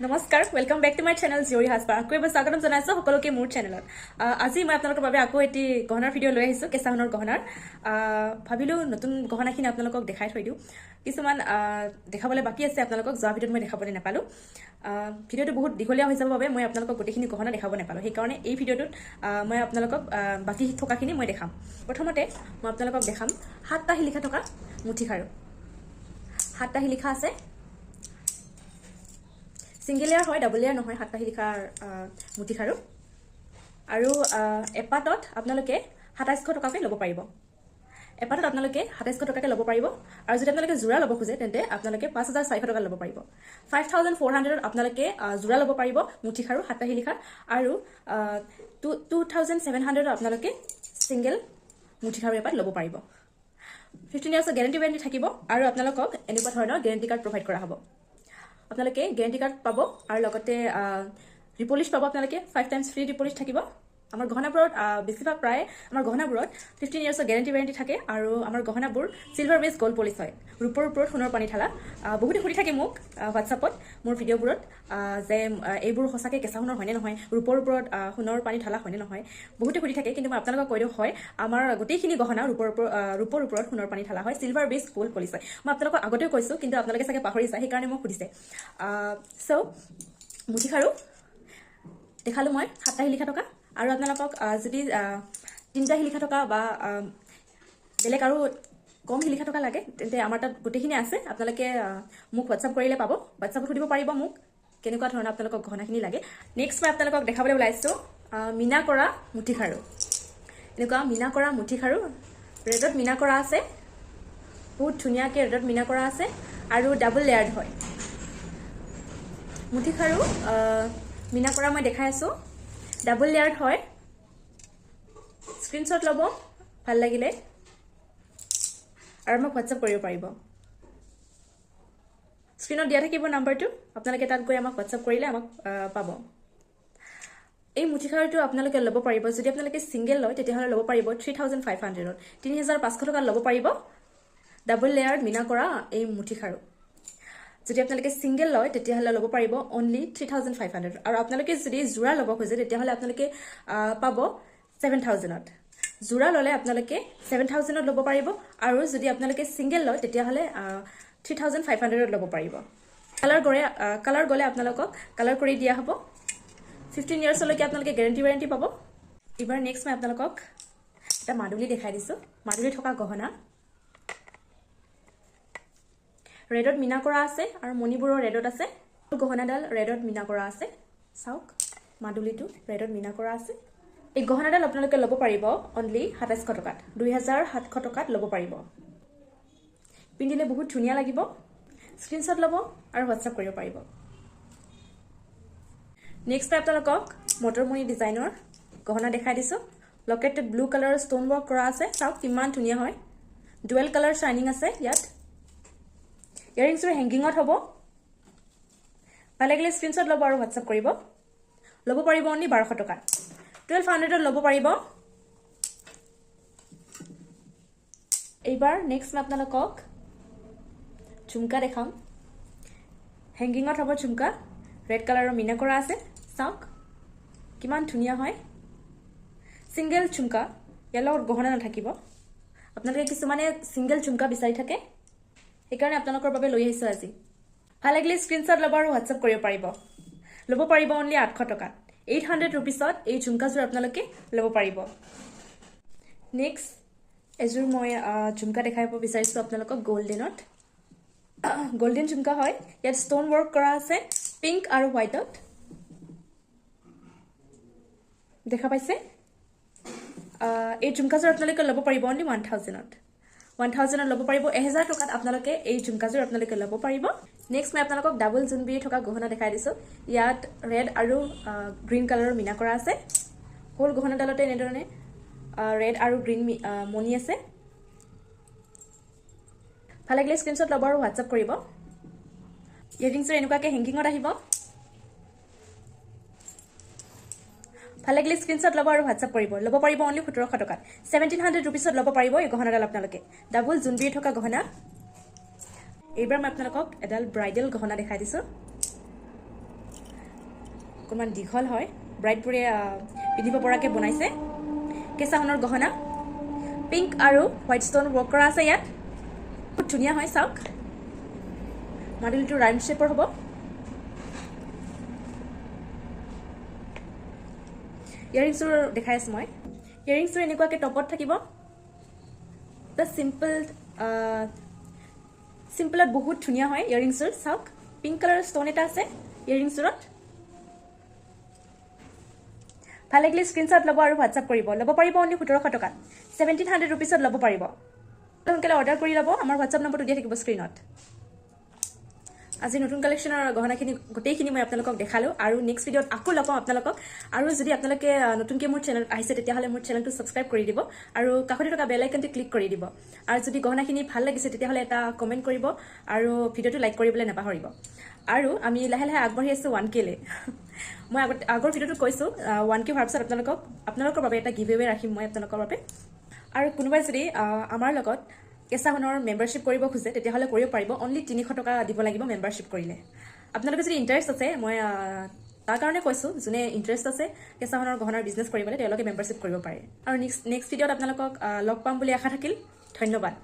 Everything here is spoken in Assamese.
নমস্কাৰ, welcome back to my channel জীয়ৰী সাজপাৰ। আকৌ এবাৰ স্বাগতম জনাইছোঁ সকলোকে মোৰ চেনেলত। আজি মই আপোনালোকৰ বাবে আকৌ এটি গহনাৰ ভিডিঅ' লৈ আহিছোঁ, কেঁচা সোণৰ গহনাৰ। ভাবিলোঁ নতুন গহনাখিনি আপোনালোকক দেখাই থৈ দিওঁ। কিছুমান দেখাবলৈ বাকী আছে আপোনালোকক, যোৱা ভিডিঅ'ত মই দেখাবলৈ নাপালোঁ। ভিডিঅ'টো বহুত দীঘলীয়া হৈ যাবৰ বাবে মই আপোনালোকক গোটেইখিনি গহনা দেখাব নাপালোঁ, সেইকাৰণে এই ভিডিঅ'টোত মই আপোনালোকক বাকী থকাখিনি মই দেখাম। প্ৰথমতে মই আপোনালোকক দেখাম 7টা শিলিখা থকা মুঠি খাৰু। 7টা শিলিখা আছে, ছিংগল লেয়াৰ হয়, ডাবল লেয়াৰ নহয়। 7টা শিলিখাৰ মুঠি খাৰু আৰু এপাতত আপোনালোকে 2700 টকাকৈ ল'ব পাৰিব। এপাতত আপোনালোকে 2700 টকাকৈ ল'ব পাৰিব। আৰু যদি আপোনালোকে যোৰা ল'ব খোজে, তেন্তে আপোনালোকে 5400 টকাত ল'ব পাৰিব। 5400ত আপোনালোকে যোৰা ল'ব পাৰিব মুঠি খাৰু 7টা শিলিখাৰ, আৰু 2700ত আপোনালোকে ছিংগল মুঠি খাৰু এপাত ল'ব পাৰিব। 15 ইয়াৰ্ছৰ গেৰেণ্টি ৱাৰেণ্টি থাকিব আৰু আপোনালোকক এনেকুৱা ধৰণৰ গেৰেণ্টি কাৰ্ড প্ৰভাইড কৰা হ'ব। আপোনালোকে গেৰেণ্টি কাৰ্ড পাব আৰু লগতে ৰিপলিছ পাব। আপোনালোকে 5 টাইমছ ফ্ৰী ৰিপলিছ থাকিব। আমাৰ গহনাবোৰত বেছিভাগ প্ৰায় আমাৰ গহনাবোৰত 15 ইয়াৰ্ছৰ গেৰেণ্টি ৱাৰেণ্টি থাকে আৰু আমাৰ গহনাবোৰ চিলভাৰ বেছ গ'ল্ড পলিচ হয়, ৰূপৰ ওপৰত সোণৰ পানী ঢালা। বহুতে সুধি থাকে মোক হোৱাটছআপত মোৰ ভিডিঅ'বোৰত যে এইবোৰ সঁচাকৈ কেঁচা সোণৰ হয়নে নহয়, ৰূপৰ ওপৰত সোণৰ পানী ঢালা হয়নে নহয়, বহুতে সুধি থাকে। কিন্তু মই আপোনালোকক কৈ দিওঁ, হয়, আমাৰ গোটেইখিনি গহনা ৰূপৰ ওপৰত সোণৰ পানী ঢালা হয়, চিলভাৰ বেছ গ'ল্ড পলিচ হয়। মই আপোনালোকক আগতেও কৈছোঁ, কিন্তু আপোনালোকে চাগে পাহৰি যায়, সেইকাৰণে মোক সুধিছে। চ' মুঠি খাৰু দেখালোঁ মই 7টা শিলিখা থকা। আৰু আপোনালোকক যদি 3টা শিলিখা থকা বা বেলেগ আৰু কম শিলিখা থকা লাগে, তেন্তে আমাৰ তাত গোটেইখিনি আছে। আপোনালোকে মোক হোৱাটছআপ কৰিলে পাব, হোৱাটছআপত সুধিব পাৰিব মোক কেনেকুৱা ধৰণৰ আপোনালোকক গহনাখিনি লাগে। নেক্সট মই আপোনালোকক দেখাবলৈ ওলাইছোঁ মীনা কৰা মুঠি খাৰু। এনেকুৱা মীনা কৰা মুঠি খাৰু, ৰেডত মীনা কৰা আছে, বহুত ধুনীয়াকৈ ৰেডত মীনা কৰা আছে আৰু ডাবল লেয়াৰ্ড হয় মুঠি খাৰু। মীনা কৰা মই দেখাই আছোঁ, ডাবল লেয়াৰ্ড হয়। স্ক্ৰীনশ্বট ল'ব ভাল লাগিলে আৰু আমাক হোৱাটছআপ কৰিব পাৰিব। স্ক্ৰীণত দিয়া থাকিব নাম্বাৰটো, আপোনালোকে তাত গৈ আমাক হোৱাটছআপ কৰিলে আমাক পাব। এই মুঠি খাৰুটো আপোনালোকে ল'ব পাৰিব, যদি আপোনালোকে ছিংগল লয় তেতিয়াহ'লে ল'ব পাৰিব 3500ত, 3500 টকাত ল'ব পাৰিব ডাবল লেয়াৰ্ড মীনা কৰা এই মুঠি খাৰু। যদি আপোনালোকে ছিংগল লয় তেতিয়াহ'লে ল'ব পাৰিব অনলি 3500। আৰু আপোনালোকে যদি যোৰা ল'ব খোজে তেতিয়াহ'লে আপোনালোকে পাব 7000ত। যোৰা ল'লে আপোনালোকে 7000ত ল'ব পাৰিব আৰু যদি আপোনালোকে ছিংগল লয় তেতিয়াহ'লে 3500ত ল'ব পাৰিব। কালাৰ গ'লে আপোনালোকক কালাৰ কৰি দিয়া হ'ব। 15 ইয়াৰ্ছলৈকে আপোনালোকে গেৰেণ্টি ৱাৰেণ্টি পাব। এইবাৰ নেক্সট মই আপোনালোকক এটা মাদুলি দেখাই দিছোঁ, মাদুলি থকা গহনা। ৰেডত মীনা কৰা আছে আৰু মণিবোৰৰ ৰেডত আছে। গহনাডাল ৰেডত মীনা কৰা আছে, চাওক মাদুলিটো ৰেডত মীনা কৰা আছে। এই গহনাডাল আপোনালোকে ল'ব পাৰিব অনলি 2700 টকাত, 2700 টকাত ল'ব পাৰিব। পিন্ধিলে বহুত ধুনীয়া লাগিব। স্ক্ৰীনশ্বট ল'ব আৰু হোৱাটছআপ কৰিব পাৰিব। নেক্সট আপোনালোকক মটৰমণি ডিজাইনৰ গহনা দেখাই দিছোঁ। লকেটটোত ব্লু কালাৰৰ ষ্ট'ন ৱৰ্ক কৰা আছে, চাওক কিমান ধুনীয়া হয়। ডুৱেল কালাৰ শ্বাইনিং আছে ইয়াত। ইয়াৰিংছবোৰ হেংগিঙত হ'ব। ভাল লাগিলে স্ক্ৰীনশ্বট ল'ব আৰু হোৱাটছআপ কৰিব। ল'ব পাৰিব অনলি 1200 টকাত, 1200ত ল'ব পাৰিব। এইবাৰ নেক্সট মই আপোনালোকক ঝুমকা দেখাম। হেংগিঙত হ'ব ঝুমকা, ৰেড কালাৰৰ মীনা কৰা আছে, চাওক কিমান ধুনীয়া হয়। ছিংগল ঝুমকা, ইয়াৰ লগত গহনা নাথাকিব। আপোনালোকে কিছুমানে ছিংগল ঝুমকা বিচাৰি থাকে, সেইকাৰণে আপোনালোকৰ বাবে লৈ আহিছোঁ আজি। ভাল লাগিলে স্ক্ৰীনশ্বট ল'ব আৰু হোৱাটছআপ কৰিব পাৰিব। ল'ব পাৰিব অনলি 800 টকাত, 800 ৰুপিছত এই ঝুমকাযোৰ আপোনালোকে ল'ব পাৰিব। নেক্সট এযোৰ মই ঝুমকা দেখাব বিচাৰিছোঁ আপোনালোকক গল্ডেনত। গল্ডেন ঝুমকা হয়, ইয়াত ষ্ট'ন ৱৰ্ক কৰা আছে পিংক আৰু হোৱাইটত, দেখা পাইছে। এই ঝুমকাযোৰ আপোনালোকে ল'ব পাৰিব অনলি 1000ত, 1000ত ল'ব পাৰিব। 1000 টকাত আপোনালোকে এই ঝুমকাযোৰ আপোনালোকে ল'ব পাৰিব। নেক্সট মই আপোনালোকক ডাবল জোনবিৰি থকা গহনা দেখাই দিছোঁ। ইয়াত ৰেড আৰু গ্ৰীণ কালাৰৰ মীনা কৰা আছে। হোল গহনাডালতে এনেধৰণে ৰেড আৰু গ্ৰীণ মণি আছে। ভাল লাগিলে স্ক্ৰীনশ্বট ল'ব আৰু হোৱাটছআপ কৰিব। ইয়েৰিংছৰ এনেকুৱাকৈ হেংগিঙত আহিব। ভাল লাগিলে স্ক্ৰীনশ্বট ল'ব আৰু হোৱাটছআপ কৰিব। ল'ব পাৰিব অনলি 1700 টকাত, 1700 ৰুপিছত ল'ব পাৰিব এই গহনাডাল আপোনালোকে। ডাবল জোনবিৰি থকা গহনা। এইবাৰ মই আপোনালোকক এডাল ব্ৰাইডেল গহনা দেখাই দিছোঁ। অকণমান দীঘল হয়, ব্ৰাইডবোৰে পিন্ধিব পৰাকৈ বনাইছে। কেঁচা সোণৰ গহনা, পিংক আৰু হোৱাইট ষ্ট'ন ৱৰ্ক কৰা আছে ইয়াত। বহুত ধুনীয়া হয়, চাওক। মাদুলিটো ৰাউণ্ড শ্বেপৰ হ'ব। ইয়াৰিংছযোৰ দেখাই আছোঁ মই। ইয়াৰিংছযোৰ এনেকুৱাকৈ টপত থাকিব। চিম্পল, চিম্পলত বহুত ধুনীয়া হয় ইয়াৰিংছযোৰ, চাওক। পিংক কালাৰৰ ষ্ট'ন এটা আছে ইয়াৰিংছযোৰত। ভাল লাগিলে স্ক্ৰীনশ্বট ল'ব আৰু হোৱাটছআপ কৰিব। ল'ব পাৰিব অনলি 1700 টকাত, 1700 ৰুপিছত ল'ব পাৰিব। সোনকালে অৰ্ডাৰ কৰি ল'ব, আমাৰ হোৱাটছআপ নম্বৰটো দিয়া থাকিব স্ক্ৰীণত। আজি নতুন কালেকশ্যনৰ গহনাখিনি গোটেইখিনি মই আপোনালোকক দেখালোঁ আৰু নেক্সট ভিডিঅ'ত আকৌ লগ পাম আপোনালোকক। আৰু যদি আপোনালোকে নতুনকৈ মোৰ চেনেলত আহিছে, তেতিয়াহ'লে মোৰ চেনেলটো ছাবস্ক্ৰাইব কৰি দিব আৰু কাষতে থকা বেল আইকনটো ক্লিক কৰি দিব। আৰু যদি গহনাখিনি ভাল লাগিছে, তেতিয়াহ'লে এটা কমেণ্ট কৰিব আৰু ভিডিঅ'টো লাইক কৰিবলৈ নাপাহৰিব। আৰু আমি লাহে লাহে আগবাঢ়ি আছোঁ 1Kলৈ। মই আগত আগৰ ভিডিঅ'টোত কৈছোঁ, 1K হোৱাৰ পিছত আপোনালোকৰ বাবে এটা গিভ এৱে ৰাখিম মই আপোনালোকৰ বাবে। আৰু কোনোবাই যদি আমাৰ লগত কেঁচা সোণৰ মেম্বাৰশ্বিপ কৰিব খোজে, তেতিয়াহ'লে কৰিব পাৰিব। অনলি 300 টকা দিব লাগিব মেম্বাৰশ্বিপ কৰিলে। আপোনালোকে যদি ইণ্টাৰেষ্ট আছে, মই তাৰ কাৰণে কৈছোঁ, যোনে ইণ্টাৰেষ্ট আছে কেঁচা সোণৰ গহনাৰ বিজনেছ কৰিবলৈ, তেওঁলোকে মেম্বাৰশ্বিপ কৰিব পাৰে। আৰু নেক্সট নেক্সট ভিডিঅ'ত আপোনালোকক লগ পাম বুলি আশা থাকিল। ধন্যবাদ।